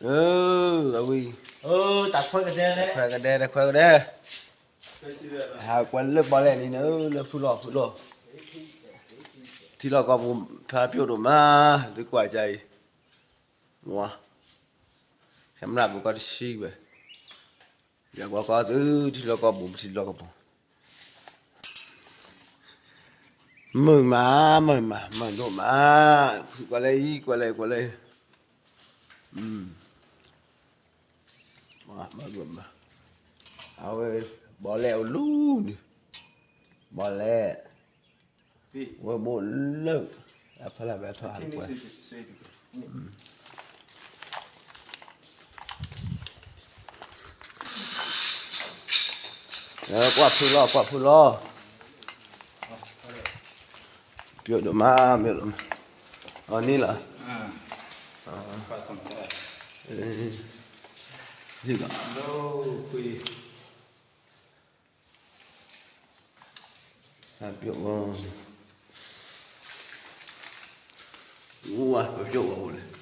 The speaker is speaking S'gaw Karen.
အဝံၤ, တခွဲကဒဲ တခွဲကဒဲ, တခွဲကဒဲ, ဟးကွၢ်လၢဘီလဲၣ်န့ၣ် လၢဖုလီၢ် ဖုလီၢ်, ထံလီၢ်ကီၢ်ပူၤ ဖးပျိၣ်ဒိၣ်မး, သုကွၢ်ကါအံၤ, ဝါ, ဟဲမရၣ်ပူၤကီၢ်တဆံဘၣ်, ယကွၢ်ကီၢ်သု ထံလီၢ်ကီၢ်ပူၤ ထံလီၢ်ကီၢ်ပူၤ, မုာ်မး မုာ်မး မုာ်ဒိၣ်မး, ကွၢ်လၢအံၤ ကွၢ်လၢ ကွၢ်လၢ, မုာ်ဒိၣ်မး, အဝဲ, ဘီလဲၣ်အိၣ်လူၤန့ၣ်, ဘီလဲၣ်, ဝဲဘိၣ်လၢ, အဖီလာ်ဘဲထီၣ်ကွၢ် ကွၢ်ဖုလီၢ် ကွၢ်ဖုလီၢ်, ပျိၣ်ဒိၣ်မး ပျိၣ်ဒိၣ်မး, အီၤန့ၣ်လီၤ, ဟ့ၣ်လီၤ, ပျိၣ်, ဝါ ပပျိၣ်ဝဲအိၣ်လဲၣ်,